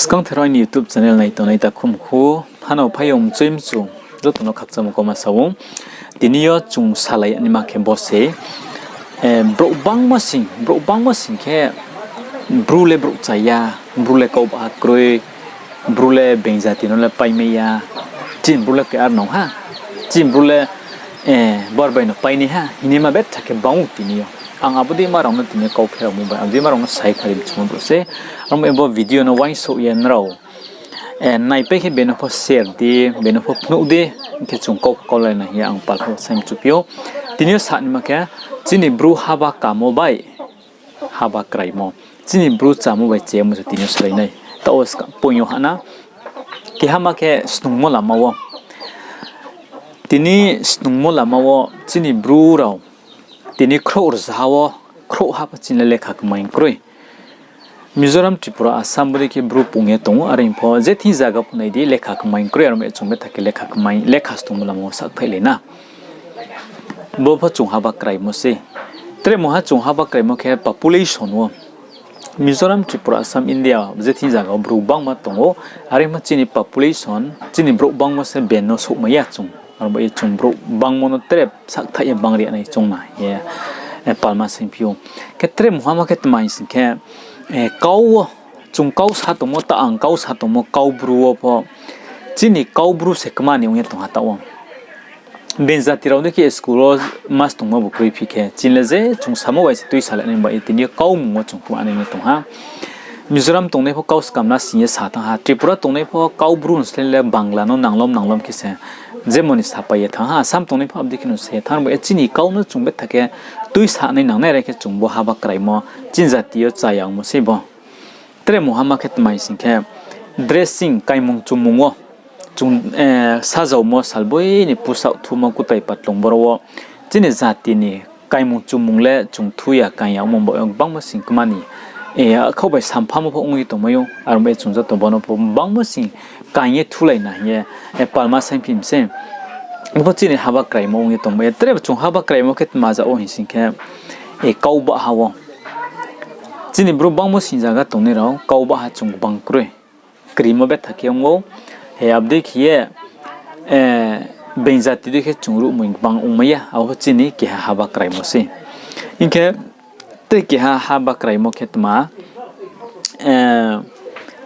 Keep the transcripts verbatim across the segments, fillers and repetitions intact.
Skang thero aini YouTube channel nai tongnai takhu mkhu, hanao phaiyong mchoi mchu, joto no khakchangmo kauma sa ou. Tini yo chung salai naima khe bo se, brouh bangmo sing, brouh bangmo sing khe, Bru le brouh cha ya, Bru le kau baha kroi, Bru le being jati no le paimai ya, chini Bru le ke ar nang ha, chini Bru le, bar bai no painai ha hingnaima betha khe bang ou tini yo. Ang abo dei ma rao no tini yo kau pherao mo bai, abo dei ma rao no sai khnari mchumo brouh se. Aro mo bo video no uaingsouh ye nrao naipai khe beno pho share di, beno pho phnuh di, hing khe chung kau pho kaulai na hing ye ang pal pho sai mchuphi ou. Tini yo sa naima khe, chini Bru haba kamo bai haba kraimo, chini Bru chámo bai chemo se tini yo salai nai. Taoh wo poing yo ha na, keha ma khe snungmo lama wo. Tini snungmo lama wo chini Bru rao tini khrouh rzaha wo, khrouhha pho chini le lekha kmai kroi. Mizoram, Tripura, Assam bodei khe Bru pung ye tong ou, are pho je thing zaga pho nai di lekha kmai kroi, aro mo chung betha khe lekha kmai, lekha snungmo lama wo sakthaihlai na. Bo pho chung haba kraimo sei. Tre mungha chung haba kraimo khe population wo. Mizoram, Tripura, Assam, India je thing zaga wo brouh bangma tong ou, are pho chini population, chini brouh bangmo se ben no souhmai ya chung. Aro bo ye chung brouh bangmo no tre sakthaih ye bang ri nai chung na hing ye palma saingphi ou. Khe tre mungha ma khe tma hing sing khe, kau wo chung kau sa tongmo, ta ang kau sa tongmo Kaubru wo pho, chini Kaubru se kma ni ong ye tong ha taoh wo. Being jati rao dei khe school wo mas tongma bu kroiphi khe, chini le je chung samo bai se tuisa le nai bai ye tini yo kaumung wo chung kma nai ye tong ha. Mizoram tongnai pho kau skam na sing ye sa thanng ha, Tripura tongnai pho Kaubru ni slái le Bangla no nanglom nanglom khe se, jemon ni sapai ye thanng ha, Assam tongnai pho abo dei khe no se thanng bai ye chini kau no chung betha khe tuisa nai nangnai, are khe chung bo haba kraimo, chini jati yo chaya ongmo sei bo. Tre mungha ma khe tma hing sing khe, dressing, kaimung chumung wo, chung, sajaomo salboi ni pusaoh thumo kutai patlung boro wo, chini jati ni kaimung chumung le chung thu ya, kaing ya, omo bo gbangma sing kma ni, khaoh bai samphamo pho ong ye tongmai ou, aro bai chung joto bono pho gbangma sing kaing ye thulai na hing ye, palma saingphi mi sei. Bo pho chini haba kraimo ong ye tongmai ye. Tre chung haba kraimo khe tma ja wo hing sing khe, kau baha wo. Chini brouh bangmo sing zaga tongnai rao kau baha chung gbang kroi. Krimo betha khe ong ou. Abo dei khe ye, being jati dei khe chung ruhmoi gbang ongmai ya, abo pho chini keha haba kraimo sei. Hing khe, tei keha haba kraimo khe tma,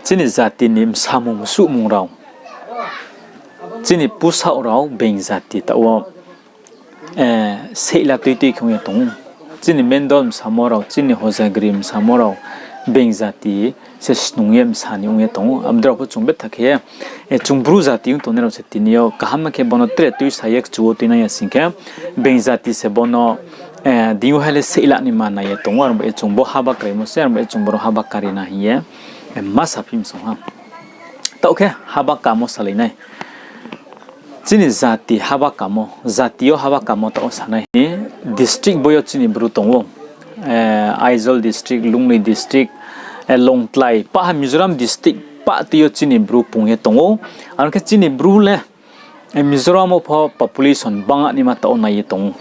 chini jati ni bsamung msuhmung rao, chini pusaoh rao being jati taoh wo, seihla tuitui khe ong ye tong ou. Chini Mendol bsamo rao, chini Hojagri bsamo rao, being jati se snung ye bsa ni ong ye tong ou. Abo drao pho chung betha khe, chung Bru jati ong tongnai rao se tini yo kaham khe bono tre tuisa ye kchu wo tuinang ya sing khe, being jati se bono, deing yo hai le seihla ni ma nai ye tong ou, aro bai chung bo haba kraimo se, aro bai chung boro haba kari na hing ye, ma saphi mi song ha. Taoh khe haba kamo salai nai. Chini jati haba kamo, jati yo haba kamo taoh wo sanai. District bo yo chini Bru tong ou. Aizawl district, Lunglei district, Longtlai, paha Mizoram district, pah tui yo chini Bru pung ye tong ou. Aro khe chini Bru le, Mizoram wo pho population bang naima taoh wo nai ye tong ou.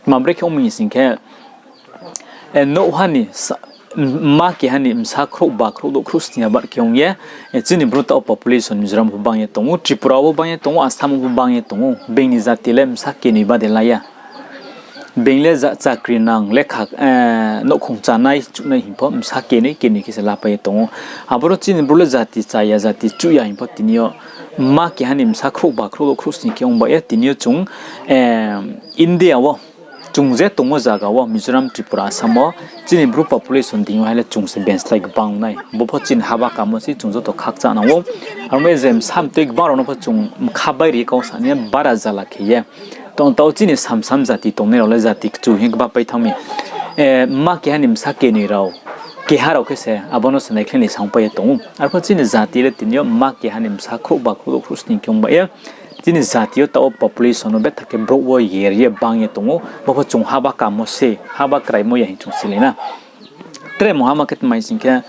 Tma bre khe ong mi sing khe, nouhha ni, mma keha ni bsa khrouhba, khrouhdouh, khrouhsni abar khe ong ye, chini Bru taoh wo population Mizoram pho bang ye tong ou, Tripura wo bang ye tong ou, Assam wo pho bang ye tong ou, being ni jati le bsa kenoi bade la ya. Being le chakri nang, lekha, nouhkhong chánai, chuhnai hing pho bsa kenoi, kenoi khe se lapai ye tong ou. Aboro chini Bru le jati chaya, jati chuh ya hing pho tini yo mma keha ni bsa khrouhba, khrouhdouh, khrouhsni khe ong bai ye tini yo chung, India wo, chung je tongmo zaga wo, Mizoram, Tripura, Assam wo, chini Bru population deing yo hai le chung se benslái gbang nai. Bo pho chini haba kamo se chung joto khakchang nang ou. Aro mo je bsa mtoi gbang rao no pho chung mkha bai ri kau sa ni bara jala khe ye. Tong taoh chini samsam jati tongnai rao le jati kchu hing kba pai thanng mi. Mma keha ni bsa kenoi rao, keha rao khe se abo no se naikhlai ni sangpai ye tong ou. Arpho chini jati le tini yo mma keha ni bsa khrouhba, khrouhdouh, khrouhsni khe ong bai ye. Chini jati yo taoh wo population no betha khe brouh wo yer ye bang ye tong ou. Bo pho chung haba kamo se, haba kraimo ya hing chung silai na. Tre mungha ma khe tma hing sing khe,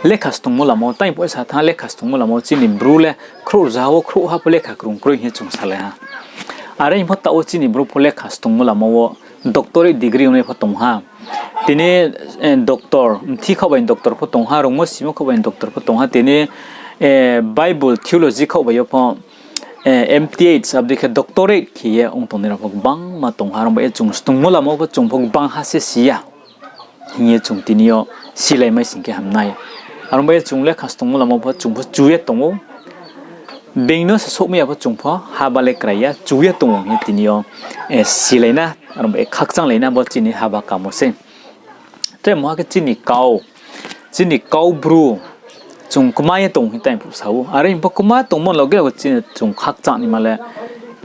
lekha snungmo lama wo, tai pho sa thanng lekha snungmo lama wo chini Bru le khrouh rzaha wo khrouhha pho lekha krung kroi hing ye chung salai ha. Are hing pho taoh wo chini Bru pho lekha snungmo lama wo doctorate degree ongnai pho tong ha. Tini, doctor, mthi khaoh bai doctor pho tong ha, rungmo simo khaoh bai doctor pho tong ha, tini, Bible theology khaoh bai yo pho, M Th abo dei khe doctorate khe ye ong tongnai rao pho gbangma tong ha. Are ong bai ye chung snungmo lama wo pho chung pho gbang ha se si ya hing ye chung tini yo silai mai sing khe ham nai. Are ong bai ye chung lekha snungmo lama wo pho chung pho chu ye tong ou. Being no se souhmai ya pho chung pho haba le krai ya, chu ye tong ou hing ye tini yo silai na, are ong bai ye khakchanglai na, bo chini haba kamo sei. Tre mungha khe chini kau, chini kau Bru chung kma ye tong hing tai phuh sa ou. Are hing pho kma tongmo loge loge chini chung khakchang naima le,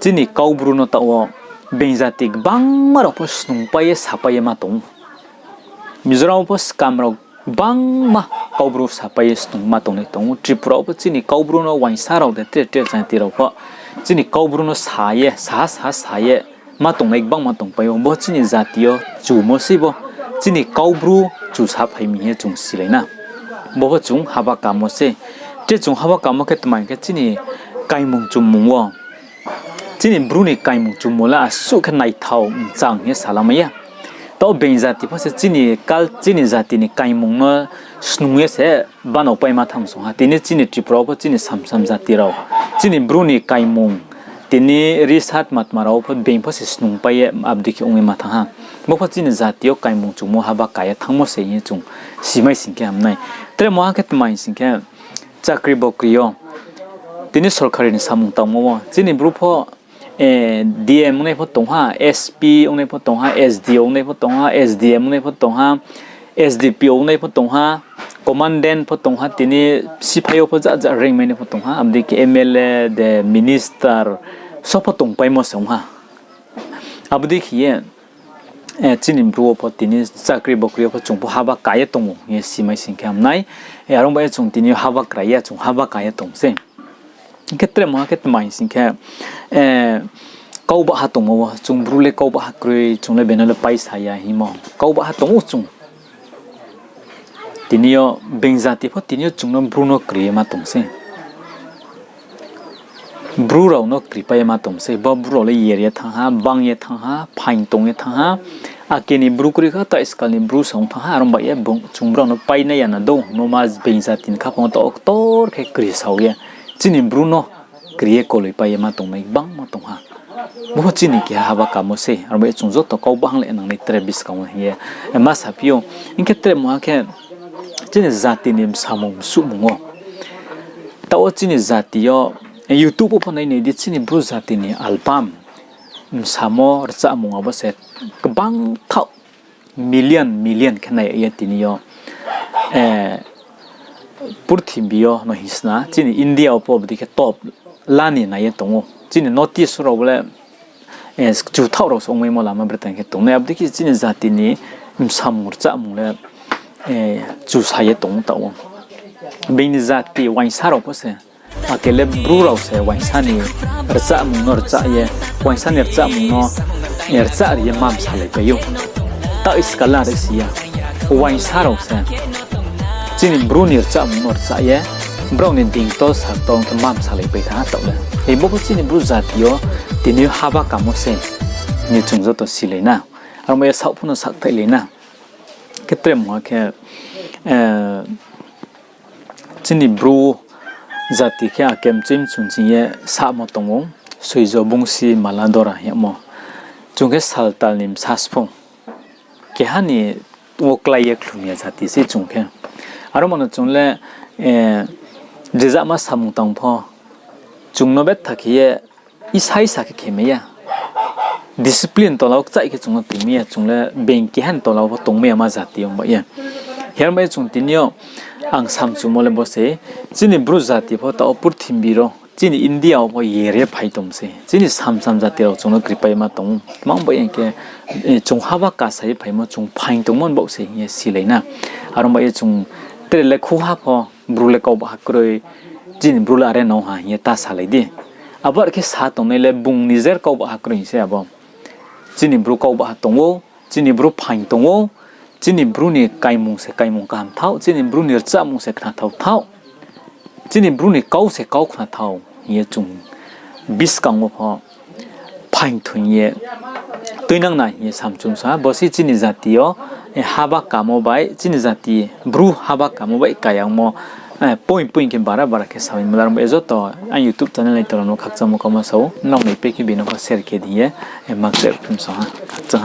chini kau Bru no taoh wo being jati gbangma rao pho snungpai ye sapai ye ma tong ou. Mizoram wo pho skam rao gbangma kau Bru sapai ye snung ma tongnai tong ou. Tripura wo pho chini kau Bru no uaingsa rao de tre tre jati rao pho chini kau Bru no sa ye, saha saha sa ye ma tongnai gbangma tongpai ou. Bo chini jati yo chumo sei bo. Chini kau Bru chu saphai mi hing ye chung silai na. Bo pho chung haba kamo sei. Tre chung haba kamo khe tma hing khe chini kaimung chummung wo, chini Bru ni kaimung chummo le asuh khe naithao mchang hing ye salamai ya. Taoh being jati pho se chini kal, chini jati ni kaimung no snung ye se banao paima thanng song ha. Tini chini Tripura wo pho chini samsam jati rao, chini Bru ni kaimung, tini risa tma tma rao pho being pho se snungpai ye abo dei khe ong ye ma thanng ha. Bo pho chini jati yo kaimung chummo haba ka ye thanngmo se hing ye chung simai sing khe ham nai. Tre mungha khe tma hing sing khe, chakri bokri yo, tini sorkari ni samung tangmo wo chini Bru pho D M ongnai pho tong ha, S P ongnai pho tong ha, S D O ongnai pho tong ha, S D M ongnai pho tong ha, S D P O ongnai pho tong ha, commandant pho tong ha, tini siphai yo pho ja ja rank mai nai pho tong ha, abo dei khe M L A de minister so pho tongpaimo se ong ha. Abo dei khe ye chini Bru wo pho tini chakri bokri yo pho chung pho haba ka ye tong ou hing ye simai sing khe ham nai. Are ong bai ye chung tini yo haba krai ya, chung haba ka ye tong sei. Hing khe tre mungha khe tma hing sing khe, kau baha tongmo wo, chung Bru le kau baha kroi, chung le beno le paisa ya hingmo. Kau baha tong ou chung. Tini yo being jati pho tini yo chung no Bru no kri ye ma tong sei. Bru rao no kripai ye ma tong sei, bo Bru rao le yer ye thanng ha, bang ye thanng ha, phaing tong ye thanng ha. Ake ni Bru kroi kha, taiskal ni Bru se ong thanng ha, are ong bai ye chung brao no painai ya na dou, no ma being jati ni khaphang wo taoh ktor khe kri sao ye, chini Bru no kri ye koloipai ye ma tongnai gbangma tong ha. Bo chini keha haba kamo sei, are ong bai ye chung joto kau bahang le nangnai tre buskang wo hing ye ma saphi ou. Hing khe tre mungha khe chini jati ni bsamung msuhmung wo, taoh wo chini jati yo YouTube wo pho nai nai di, chini Bru jati ni album, bsamo rchahmung abo se kbang thaoh million million khe nai ye tini yo purthimbi yo no hing sna, chini India wo pho abo dei khe top la ni nai ye tong ou. Chini North East rao bo le kchu thaoh rao se ongmaimo lama bre tang khe tongnai, abo dei khe chini jati ni bsamung rchahmung le chusa ye tong ou taoh wo. Being ni jati uaingsa rao pho se, ake le Bru rao se uaingsa ni rchahmung no rchah ye, uaingsa ni rchahmung no rchah ri ye mam salaipai ou. Taoh iskala re si ya, uaingsa rao se chini Bru ni rchahmung no rchah ye, brao ni dingtol sartol khe mam salaipai thanng ha taoh le. Hei bo pho chini Bru jati yo tini yo haba kamo se hing ye chung joto silai na. Aro bai ye saoh pho no sakthaihlai na. Khe tre mungha khe, chini Bru jati khe akem chim chung ching ye samo tong ou, Soijo Bungsi Maladora hingmo. Chung khe saltal ni bsa sphung. Keha ni wo klái ye khlum ya jati se chung khe. Aro mano chung le, jezama samung tang pho, chung no betha khe ye, isa isa khe khe mai ya. Discipline tola wo kchaih khe chung no tongmai ya, chung le being keha ni tola wo pho tongmai ya ma jati ong bai ye. Hing bai chung tini yo ang samchumo le bo se, chini Bru jati pho taoh wo purthimbi ro, chini India wo pho yer ye phai tong se. Chini samsam jati rao chung no kripai ma tong ou. Tma ong bai ye khe, chung haba kasa ye phaimo, chung phaing tongmo ni baoh se hing ye silai na. Aro bai ye chung tre le khuha pho, Bru le kau baha kroi, chini Bru le are nang ha hing ye ta salai di. Abo are khe sa tongnai le bung nijer kau baha kroi hing se abo. Chini Bru kau baha tong ou, chini Bru phaing tong ou, chini Bru ni kaimung se kaimung kaham thaoh, chini Bru ni rchahmung se khnathao thaoh, chini Bru ni kau se kau khnathao hing ye chung buskang wo pho phaing thoing ye tuinang na hing ye samchum sa ha. Bo se chini jati yo, haba kamo bai, chini jati Bru haba kamo bai kayangmo, Point point khe bara bara khe sa bai mla rao bo ye joto ang YouTube channel nai tong rao no khakchangmo kauma sa ou, nrao naipai khe bini pho share khe di ye, makchai rao khe msong ha, khakchang ha.